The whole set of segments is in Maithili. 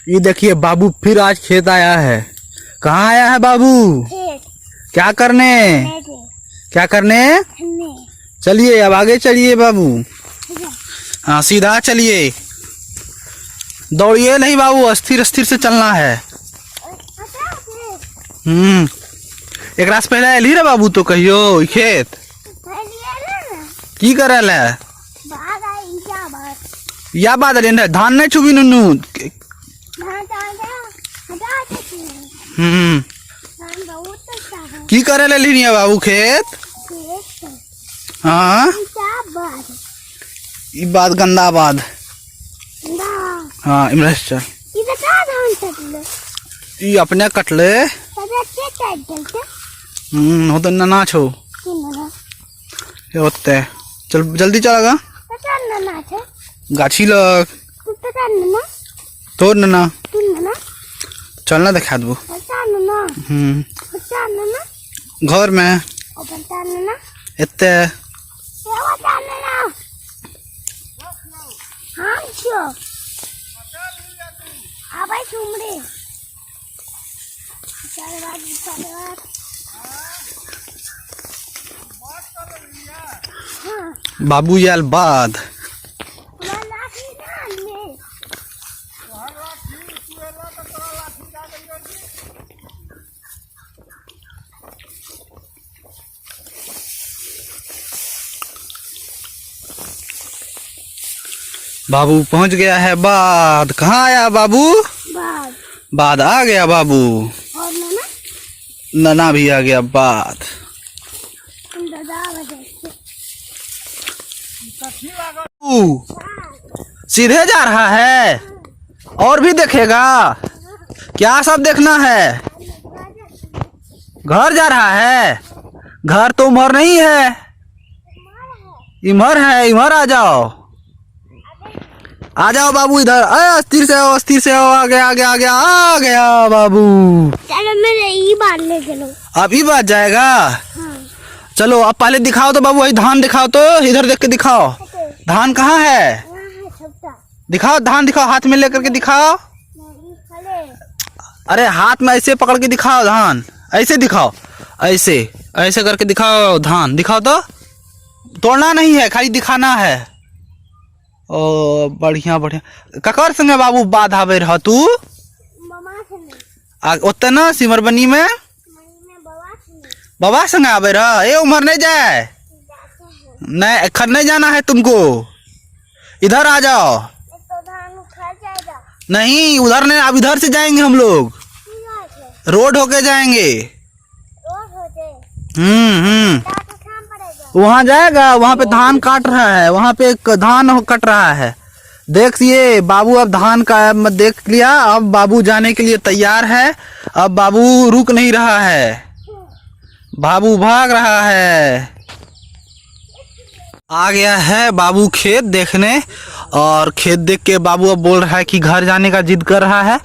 ये देखिए बाबू फिर आज खेत आया है। कहाँ आया है बाबू? खेत। क्या करने? क्या करने? चलिए अब आगे चलिए बाबू। हाँ सीधा चलिए, दौड़िए नहीं बाबू, स्थिर स्थिर से चलना है। एकरा से पहले अयली रे बाबू तो कहियो ई खेत की करल है? या बात अरे ने धान नहीं छुबी नुनू। की करे ले ली बाबू खेत? हाँ ई बात गंदा बात। हाँ इमरे चल। ई अपने कटले। हो तो नना छो होते। चल जल्दी चल। गाछी लग तोर नना चल ना देखा देबो। घर में एते बाबू आयल बाद। बाबू पहुंच गया है बाद। कहाँ आया बाबू? बाद। बाद आ गया बाबू। और नना? नना भी आ गया बाद। सीधे जा रहा है और भी देखेगा। क्या सब देखना है? घर जा रहा है। घर तो उमर नहीं है, इमर है। इमर आ जाओ, आ जाओ बाबू इधर। अरे अस्थिर से आओ, अस्थिर से आओ। आ गया, आ गया, आ गया, आ गया बाबू। चलो मेरे ई बार ले चलो। अब ई बात जाएगा। हाँ। चलो अब पहले दिखाओ तो बाबू, वही धान दिखाओ तो, इधर देख के दिखाओ। धान कहाँ है? दिखाओ धान, दिखाओ हाथ में लेकर के दिखाओ। अरे हाथ में ऐसे पकड़ के दिखाओ धान, ऐसे दिखाओ, ऐसे ऐसे करके दिखाओ धान। दिखाओ तो, तोड़ना नहीं है, खाली दिखाना है। ओ बढ़िया बढ़िया। ककर संगे बाबू बाध आबे रह तू? आ ओते ना सिमरबनी में बाबा संगे आबे रह। ए उम्र नहीं जाए, नहीं एखन नहीं जाना है तुमको, इधर आ जाओ। नहीं उधर नहीं, अब इधर से जाएंगे हम लोग, रोड होके जाएंगे। वहाँ जाएगा, वहाँ पे धान काट रहा है, वहाँ पे एक धान कट रहा है। देखिए बाबू अब धान का देख लिया, अब बाबू जाने के लिए तैयार है। अब बाबू रुक नहीं रहा है, बाबू भाग रहा है। आ गया है बाबू खेत देखने, और खेत देख के बाबू अब बोल रहा है कि घर जाने का जिद कर रहा है,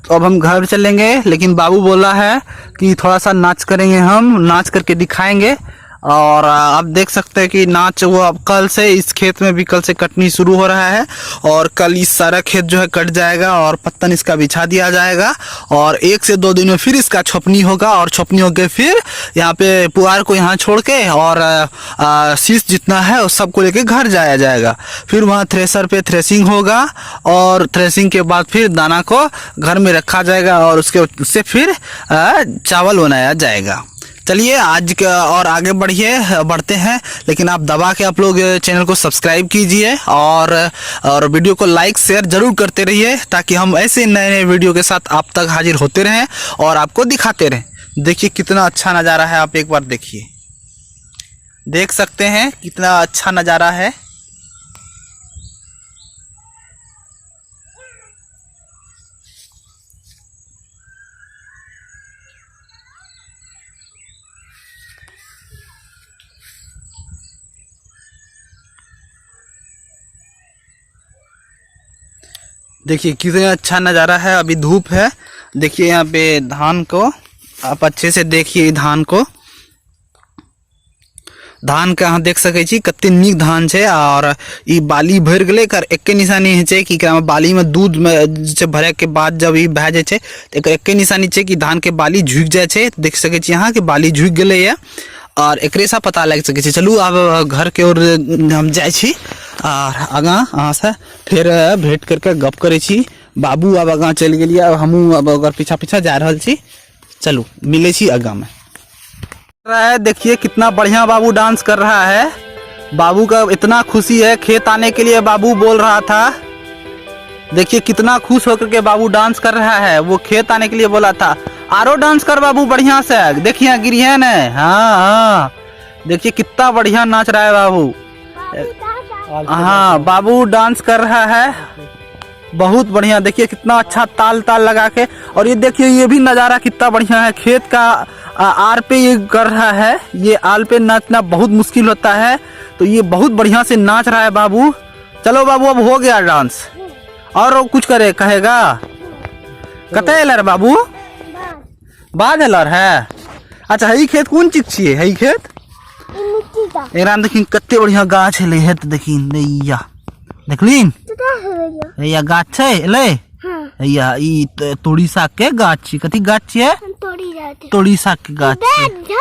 तो अब हम घर चलेंगे। लेकिन बाबू बोला है कि थोड़ा सा नाच करेंगे, हम नाच करके दिखाएंगे। और आप देख सकते हैं कि नाच वो अब कल से इस खेत में भी कल से कटनी शुरू हो रहा है, और कल इस सारा खेत जो है कट जाएगा और पत्तन इसका बिछा दिया जाएगा, और 1 से 2 दिन में फिर इसका छोपनी होगा, और छोपनी होके फिर यहाँ पे पुआर को यहाँ छोड़ के और शीश जितना है उस सबको लेके घर जाया जाएगा। फिर वहाँ थ्रेसर पे थ्रेसिंग होगा, और थ्रेसिंग के बाद फिर दाना को घर में रखा जाएगा और उसके उससे फिर चावल बनाया जाएगा। चलिए आज का और आगे बढ़िए, बढ़ते हैं, लेकिन आप दबा के आप लोग चैनल को सब्सक्राइब कीजिए और वीडियो को लाइक शेयर जरूर करते रहिए, ताकि हम ऐसे नए नए वीडियो के साथ आप तक हाजिर होते रहें और आपको दिखाते रहें। देखिए कितना अच्छा नज़ारा है, आप एक बार देखिए, देख सकते हैं कितना अच्छा नज़ारा है। देखिए कितना अच्छा नज़ारा है। अभी धूप है, देखिए यहाँ पे धान को आप अच्छे से देखिए, धान को धान के अहाँ देख सकै छी कते नीक धान छै। और ई बाली भरि गेलै, एकर एके निशानी होइ छै कि एकरा में बाली में दूध में जे छै भरे के बाद जब ई भए जाइ छै तऽ एकर एके निशानी छै कि धान के बाली झुकि जाइ छै। देख सकै छी अहाँ कि बाली झुकि गेलैया और एकरे से पता लागि सकै छै। चलू आब घर के ओर हम जाइ छी और आगाँ अहाँ से फेर भेंट करके गप करै छी। बाबू आब आगाँ चलि गेलियै, आब हमहूँ आब ओकर पीछा पीछा जा रहल छी। चलू मिलै छी आगाँ में। रहा है देखिए कितना बढ़िया बाबू डांस कर रहा है। बाबू का इतना खुशी है खेत आने के लिए, बाबू बोल रहा था। देखिए कितना खुश होकर के बाबू डांस कर रहा है, वो खेत आने के लिए बोला था। आरो डांस कर बाबू बढ़िया से, देखिए गिरिए ने। हाँ हाँ देखिए कितना बढ़िया नाच रहा है बाबू। हाँ बाबू डांस कर रहा है बहुत बढ़िया। देखिए कितना अच्छा ताल ताल लगा के। और ये देखिए ये भी नज़ारा कितना बढ़िया है, खेत का are पे ये कर रहा है। ये आल पे नाचना बहुत मुश्किल होता है, तो ये बहुत बढ़िया से नाच रहा है बाबू। चलो बाबू अब हो गया डांस, और वो कुछ करे कहेगा। कते एलर बाबू? बाद एलर है। अच्छा हई खेत कोन चीज छियै? हई खेत एकरा में देखिन कते बढ़िया गाछ एलै है, तऽ देखिन नैया देखलिन हैया गाछ छै एलै हैया। ई तोरी साग के गाछ छी। कथी गाछ छियै? तोरी साग के गाछ छियै।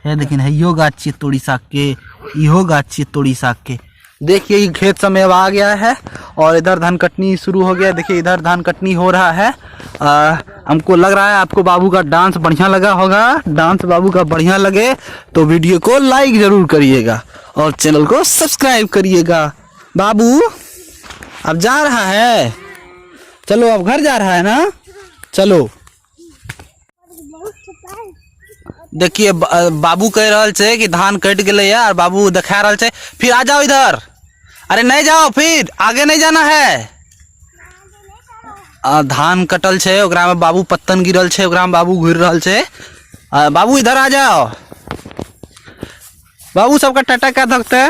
हे देखिन हैयो गाछ छियै तोरी साग के, इहो गाछ छियै तोरी साग के। देखिए ये खेत समय अब आ गया है और इधर धान कटनी शुरू हो गया। देखिए इधर धान कटनी हो रहा है। हमको लग रहा है आपको बाबू का डांस बढ़िया लगा होगा। डांस बाबू का बढ़िया लगे तो वीडियो को लाइक जरूर करिएगा और चैनल को सब्सक्राइब करिएगा। बाबू अब जा रहा है, चलो अब घर जा रहा है ना, चलो। देखिए बाबू कह रहल छै कि धान कटि गेलै यार, बाबू देखा रहल छै। फिर आ जाओ इधर, अरे नहीं जाओ, फिर आगे नहीं जाना है। धान कटल छै, ओकरा में बाबू पत्तन गिरल छै, ओकरा में बाबू घुरि रहल छै। बाबू इधर आ जाओ। बाबू सबके टाटा कए धकते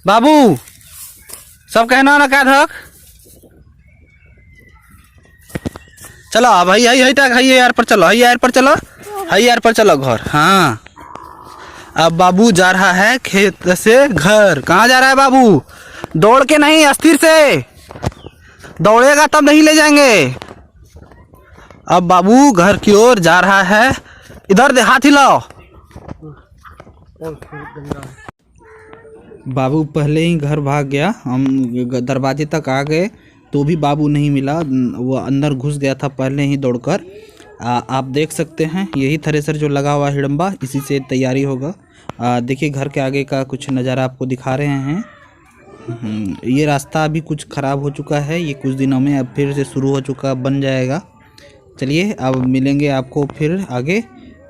बाबू, सब कहना ना कए धक। चलो अब हई हई हई तक हई यार पर चलो, हई यार पर चलो, हई यार पर चलो घर। हाँ अब बाबू जा रहा है खेत से घर। कहाँ जा रहा है बाबू? दौड़ के नहीं, अस्थिर से दौड़ेगा तब नहीं ले जाएंगे। अब बाबू घर की ओर जा रहा है। इधर दे हाथ हिलाओ। बाबू पहले ही घर भाग गया, हम दरवाजे तक आ गए तो भी बाबू नहीं मिला, वो अंदर घुस गया था पहले ही दौड़कर। आप देख सकते हैं यही थ्रेसर जो लगा हुआ है हिडम्बा, इसी से तैयारी होगा। देखिए घर के आगे का कुछ नज़ारा आपको दिखा रहे हैं। ये रास्ता अभी कुछ ख़राब हो चुका है, ये कुछ दिनों में अब फिर से शुरू हो चुका, बन जाएगा। चलिए अब मिलेंगे आपको फिर आगे,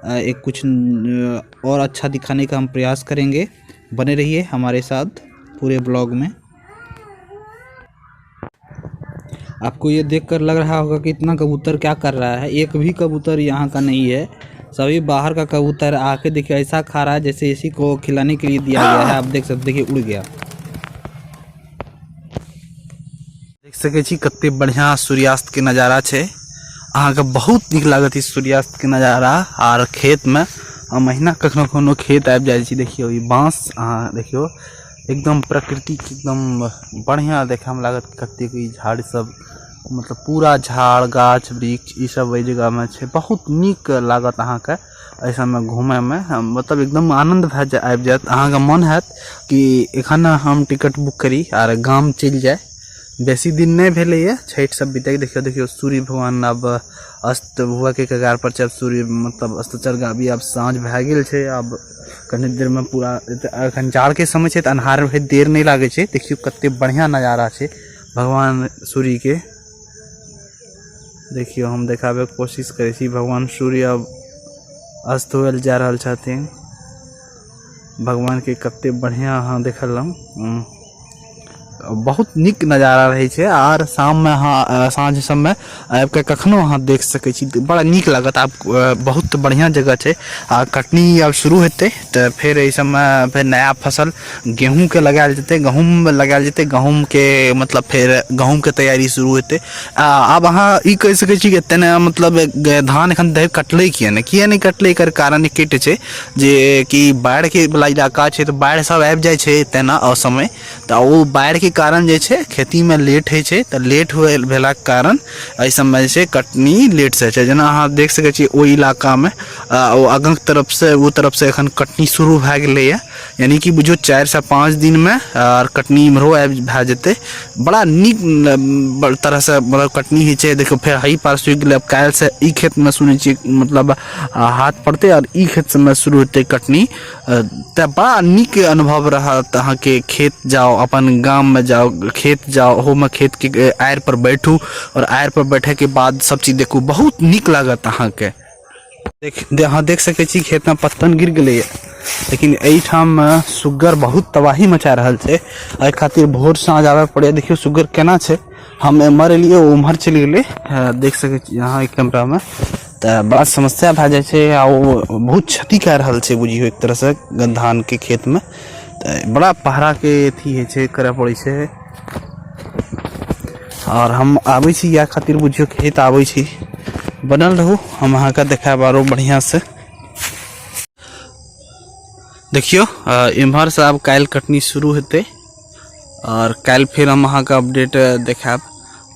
एक कुछ और अच्छा दिखाने का हम प्रयास करेंगे। बने रहिए हमारे साथ पूरे ब्लॉग में। आपको ये देखकर लग रहा होगा कि इतना कबूतर क्या कर रहा है, एक भी कबूतर यहाँ का नहीं है, सभी बाहर का कबूतर आके देखिए ऐसा खा रहा है जैसे इसी को खिलाने के लिए दिया गया है। आप देख सकते, देखिए उड़ गया। देख सके छी कते बढ़िया सूर्यास्त के नज़ारा छै, अहाँके बहुत नीक लागत ई सूर्यास्त के नज़ारा। आर खेत में हम अहिना कखनो कखनो खेत आबि जाइ छी, देखियौ ई बाँस अहाँ देखियौ एकदम प्रकृति के एकदम बढ़िया देखै में लागत। कतेक ई झाड़ सब, मतलब पूरा झाड़ गाछ वृक्ष ई सब एहि जगह में छै, बहुत नीक लागत अहाँके एहि सबमे घूमैमे, मतलब एकदम आनंद भए जाय, आबि जायत अहाँके। मन हैत कि एखन हम टिकट बुक करी आर गाम चलि जाय। बेसी दिन नहि भेलैए छठि सब बीतैके। देखियौ देखियौ सूर्य भगवान आब अस्त हुअके कगार पर छै। अब सूर्य मतलब अस्तचर अभी आब साँझ भए गेल छै, आब कनी देरमे पूरा। एखन जाड़के समय छै तऽ अन्हार होइत देर नहि लागै छै। देखियौ कते बढ़िआँ नजारा छै भगवान सूर्यके। देखियौ हम देखाबैके कोशिश करै छी, भगवान सूर्य अब अस्त होल जा रहल छथिन। भगवानके कते बढ़िआँ अहाँ देखलहुँ, बहुत नीक नजारा रहै छै। आर शाममे अहाँ साँझ सबमे आबिके कखनो अहाँ देख सकै छी, बड़ा नीक लागत। आब बहुत बढ़िआँ जगह छै। आ कटनी आब शुरू हेतै तऽ फेर एहि सबमे फेर नया फसल गेहूँके लगायल जेतै, गहूँम लगायल जेतै, गहूँमके मतलब फेर गहूँमके तैयारी शुरू हेतै। आ आब अहाँ ई कहि सकै छी कि एते ने मतलब धान एखन धरि कटलै किए नहि, किए नहि कटलै, एकर कारण एकेटा छै जे कि बाढ़िके वला इलाका छै, तऽ बाढ़ि सब आबि जाइ छै तेना असमय, तऽ ओ बाढ़िके कारण जे छै खेतीमे लेट होइ छै। तऽ लेट हुए भेलाके कारण एहि सबमे जे छै कटनी लेटसँ होइ छै। जेना अहाँ देख सकै छियै ओहि इलाकामे ओ आगाँके तरफसँ ओ तरफसँ एखन कटनी शुरू भए गेलैए, यानी कि बुझियौ 4 से 5 दिनमे आर कटनी इम्हरो आबि भए जेतै। बड़ा नीक तरहसँ मतलब कटनी होइ छै। देखियौ, फेर एहि पार सुखि गेलै। आब काल्हिसँ ई खेतमे सुनै छियै मतलब हाथ पड़तै आओर ई खेत सबमे शुरू हेतै कटनी। तऽ बड़ा नीक अनुभव रहत अहाँके। खेत जाउ, अपन गाममे जाउ, खेत जाउ, ओहोमे खेतके आड़िपर बैठू आओर आड़िपर बैठैके बाद सब चीज देखू, बहुत नीक लागत अहाँके। देख, अहाँ देख सकै छी खेतमे पत्तन गिर गेलैए, लेकिन एहिठाम सुग्गर बहुत तबाही मचा रहल छै। एहि खातिर भोर साँझ आबय पड़ैए। देखियौ सुग्गर केना छै। हम एम्हर एलियै, ओ उम्हर चलि गेलै। देख सकै छी अहाँ एहि कैमरामे। तऽ बड़ा समस्या भए जाइ छै आ ओ बहुत क्षति कए रहल छै बुझियौ एक तरहसँ धानके खेतमे। तऽ बड़ा पहराके अथी होइ छै, करय पड़ै छै। आओर हम आबै छी इएह खातिर बुझियौ खेत आबै छी। बनल रहू, हम अहाँके देखायब आरो बढ़िआँसँ। देखियौ, एम्हरसँ आब काल्हि कटनी शुरू हेतै आओर काल्हि फेर हम अहाँके अपडेट देखायब।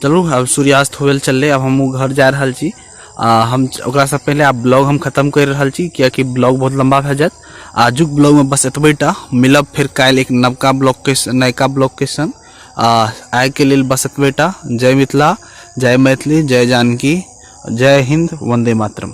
चलू, आब सूर्यास्त होबे लए चललै। आब हमहूँ घर जा रहल छी। आ हम ओकरासँ पहिले आब ब्लॉग हम खतम करि रहल छी, कियाकि ब्लॉग बहुत लम्बा भए जायत। आजुक ब्लॉगमे बस एतबे टा। मिलब फेर काल्हि एक नवका ब्लॉगके, नयका ब्लॉगके संग। आ आइके लेल बस एतबे टा। जय मिथिला, जय मैथिली, जय जानकी, जय हिन्द, वन्दे मातरम।